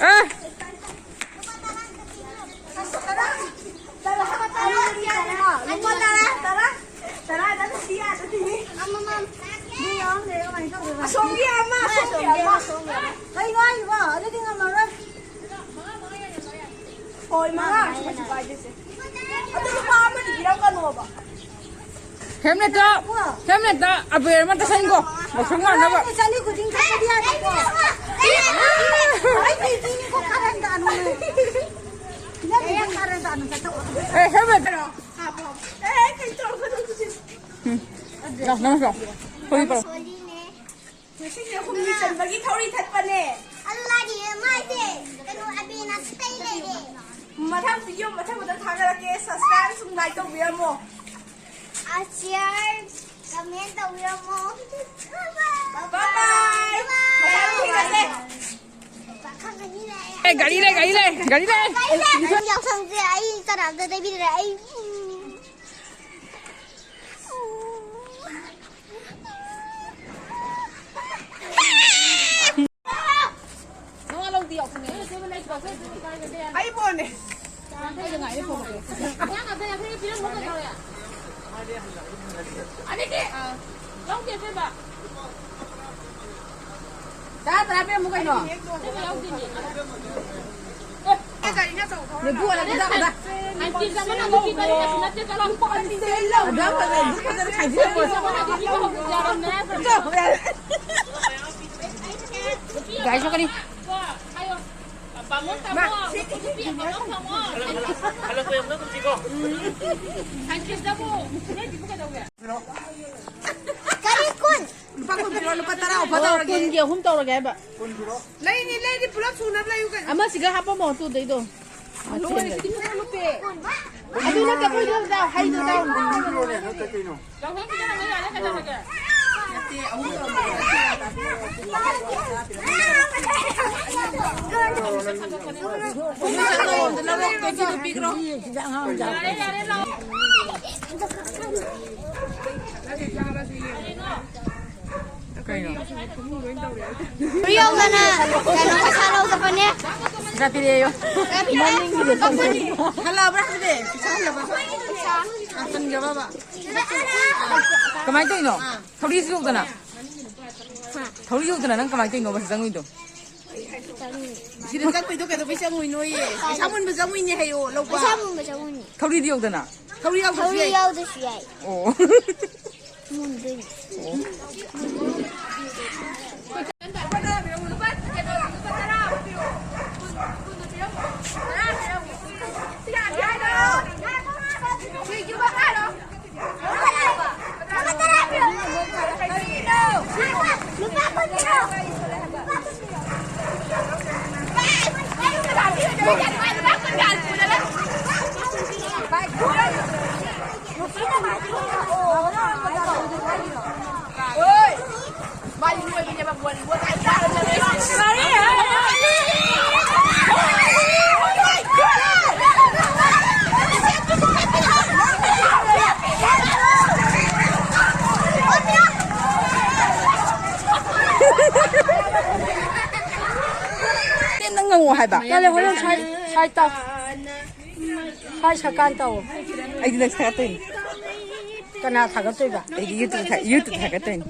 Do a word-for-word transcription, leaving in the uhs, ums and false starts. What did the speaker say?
ꯑꯦ꯫ ꯑꯁꯣꯝꯒꯤ ꯑꯃ, ꯑꯁꯣꯝꯒꯤ ꯑꯃ꯫ ꯀꯩꯅꯣ ꯍꯥꯏꯁꯤꯕꯣ? ꯑꯗꯨꯗꯤ ꯉꯝꯃꯔꯣꯏ꯫ ꯍꯣꯏ, ꯃꯉꯥ ꯑꯣꯏꯔꯁꯨ ꯀꯩꯁꯨ ꯀꯥꯏꯗꯦ, ꯆꯦ꯫ ꯑꯗꯨ ꯂꯨꯄꯥ ꯑꯃꯗꯤ ꯄꯤꯔꯝꯒꯅꯣꯕ꯫ ꯍꯦꯝꯂꯦꯠꯇ, ꯍꯦꯝꯂꯦꯠꯇ ꯑꯕꯦꯔ ꯑꯃ ꯇꯩꯁꯟꯈꯣ, ꯉꯧꯁꯣꯛ ꯉꯥꯟꯅꯕ꯫ ꯆꯠꯂꯤ ꯈꯨꯗꯤꯡ ꯊꯛꯄꯗꯤ ꯌꯥꯗꯦꯀꯣ꯫ ꯑꯩ ꯄꯤꯗꯣꯏꯅꯤꯀꯣ, ꯀꯥꯔꯟ ꯇꯥꯅꯨ ꯅꯣꯏ꯫ ꯐꯤꯂꯝꯗꯨꯗ ꯀꯥꯔꯟ ꯇꯥꯅꯨ ꯆꯠꯊꯣꯛꯑꯣ꯫ ꯑꯦ, ꯍꯦꯝꯂꯦꯠ꯫ ꯎꯝ꯫ ꯂꯥꯎ, ꯅꯪꯁꯨ ꯂꯥꯎ꯫ ꯍꯣꯏ, ꯄꯥꯎ꯫ ꯉꯁꯤꯁꯦ ꯍꯨꯝꯅꯤ ꯆꯟꯕꯒꯤ ꯊꯧꯔꯤ ꯊꯠꯄꯅꯦ꯫ ꯑꯜꯂꯥꯗꯤ ꯃꯥꯏꯁꯦ ꯀꯩꯅꯣ ꯑꯕꯦꯅ ꯇꯩ ꯂꯩꯔꯦ꯫ ꯃꯊꯪ video ꯃꯊꯪ ꯃꯊꯪ ꯊꯥꯒꯠꯂꯛꯀꯦ꯫ Subscribe ꯁꯨ like ꯇꯧꯕꯤꯔꯝꯃꯣ꯫ ꯑ, share, comment ꯇꯧꯕꯤꯔꯝꯃꯣ꯫ Bye bye꯫ ꯃꯊꯪ ꯊꯦꯡꯅꯁꯦ꯫ ꯑꯦ, ꯒꯥꯔꯤ ꯂꯩ, ꯒꯥꯔꯤ ꯂꯩ, ꯒꯥꯔꯤ ꯂꯩ꯫ ꯌꯥꯎꯁꯪꯁꯦ ꯑꯩ ꯀꯅꯥꯝꯇ ꯇꯩꯕꯤꯗ꯭ꯔꯦ꯫ ꯑꯩ ꯑꯩ ꯕꯣꯟꯅꯦ꯫ ꯇꯔꯥ ꯇꯔꯥ ꯄꯤꯔꯝꯃꯨ ꯀꯩꯅꯣ꯫ ꯅꯦꯕꯨ ꯑꯣꯏꯔꯗꯤ ꯗꯥ, ꯗꯥ꯫ ꯑꯗꯨ ꯌꯥꯝ ꯐꯖꯩ, ꯑꯗꯨ ꯐꯖꯅ ꯈꯥꯏꯖꯤꯜꯂꯛꯑꯣ꯫ ꯒꯥꯔꯤ ꯁꯣꯛꯀꯅꯤ꯫ ꯃꯥ, ꯁꯤ ꯀꯔꯤ ꯀꯨꯟ? ꯂꯨꯄꯥ ꯀꯨꯟ ꯄꯤꯔꯣ, ꯂꯨꯄꯥ ꯇꯔꯥ offer ꯑꯣ, ꯇꯧꯔꯒꯦ꯫ ꯀꯨꯟꯒꯤ ꯑꯍꯨꯝ ꯇꯧꯔꯒꯦ ꯍꯥꯏꯕ꯫ ꯂꯩꯅꯤ, ꯂꯩꯅꯤ, ꯄꯨꯂꯞ ꯁꯨꯅꯕ ꯂꯩꯌꯨ ꯀꯩꯅꯣ꯫ ꯑꯃꯁꯤꯒ ꯍꯥꯞꯄꯝꯃꯣ, ꯑꯗꯨꯗꯩꯗꯣ꯫ ꯂꯣꯏꯔꯦ, ꯁꯤꯗꯤ ꯄꯨꯔꯥ ꯂꯨꯄꯦ꯫ ꯑꯗꯨ ꯅꯠꯇꯦ, ꯑꯩꯈꯣꯏꯗꯣ ꯍꯩꯗꯣ ꯇꯧ꯫ ꯌꯥꯎꯁꯪ ꯄꯤꯖꯔꯝꯃꯣ ꯌꯥꯔꯦ, ꯀꯩꯗꯧꯔꯒꯦ? ꯅꯠꯇꯦ, ꯑꯍꯨꯝ ꯇꯧꯔꯝꯃꯣ꯫ ꯂꯧꯔꯣ, ꯂꯧꯔꯣ, ꯀꯦꯖꯤꯗꯨ ꯄꯤꯈ꯭ꯔꯣ꯫ ꯌꯥꯔꯦ, ꯌꯥꯔꯦ, ꯂꯥꯛꯑꯣ꯫ ꯀꯩꯅꯣ? ꯄ꯭ꯔꯤꯌꯣꯒꯅ ꯀꯩꯅꯣ ꯄꯩꯁꯥ ꯂꯧ ꯆꯠꯄꯅꯦ꯫ ꯄꯩꯁꯥ ꯄꯤꯔꯛꯑꯦꯌꯣ꯫ ꯍꯜꯂꯛꯑꯕ꯭ꯔꯥ ꯍꯥꯏꯕꯅꯦ? ꯄꯩꯁꯥ ꯍꯜꯂꯛꯑꯕ꯭ꯔꯥ? ꯍꯟꯈ꯭ꯔꯕꯕ? ꯀꯃꯥꯏꯅ ꯇꯧꯔꯤꯅꯣ? ꯊꯧꯔꯤꯁꯨ ꯌꯧꯗꯅ꯫ ꯊꯧꯔꯤ ꯌꯧꯗꯅ ꯅꯪ ꯀꯃꯥꯏꯅ ꯇꯧꯔꯤꯅꯣꯕ ꯁꯤ ꯆꯪꯉꯨꯏꯗꯣ? ꯁꯤꯗ ꯆꯪꯉꯨꯏꯗꯣ ꯀꯩꯗꯧꯕꯩ ꯆꯪꯉꯨꯏꯅꯣꯌꯦ? ꯄꯩꯁꯥ ꯃꯨꯟꯕ ꯆꯪꯉꯨꯏꯅꯦ ꯍꯥꯏꯌꯣ, ꯂꯧꯕ꯫ ꯄꯩꯁꯥ ꯃꯨꯟꯕ ꯆꯪꯉꯨꯏꯅꯦ꯫ ꯊꯧꯔꯤꯗꯤ ꯌꯧꯗꯅ? ꯊꯧꯔꯤ ꯌꯥꯎꯗ꯭ꯔꯁꯨ ꯊꯧꯔꯤ ꯌꯥꯏ꯫ ꯌꯥꯎꯗ꯭ꯔꯁꯨ ꯌꯥꯏ꯫ ꯑꯣ꯫ ꯃꯨꯟꯗꯣꯏꯅꯦ꯫ ꯑꯣ꯫ ꯅꯪ ꯉꯪꯉꯣ ꯍꯥꯏꯕ꯫ ꯇꯜꯂꯦ, ꯍꯣꯔꯦꯟ ꯁ꯭ꯋꯥꯏ, ꯁ꯭ꯋꯥꯏ ꯇꯧ꯫ ꯁ꯭ꯋꯥꯏ ꯁꯀꯥꯟ ꯇꯧ꯫ ꯑꯩꯗꯤ ꯅꯪ ꯊꯥꯒꯠꯇꯣꯏꯅꯤ꯫ ꯀꯅꯥ ꯊꯥꯒꯠꯇꯣꯏꯕ? ꯑꯩꯗꯤ YouTube ꯊꯥ-, YouTube ꯊꯥꯒꯠꯇꯣꯏꯅꯤ꯫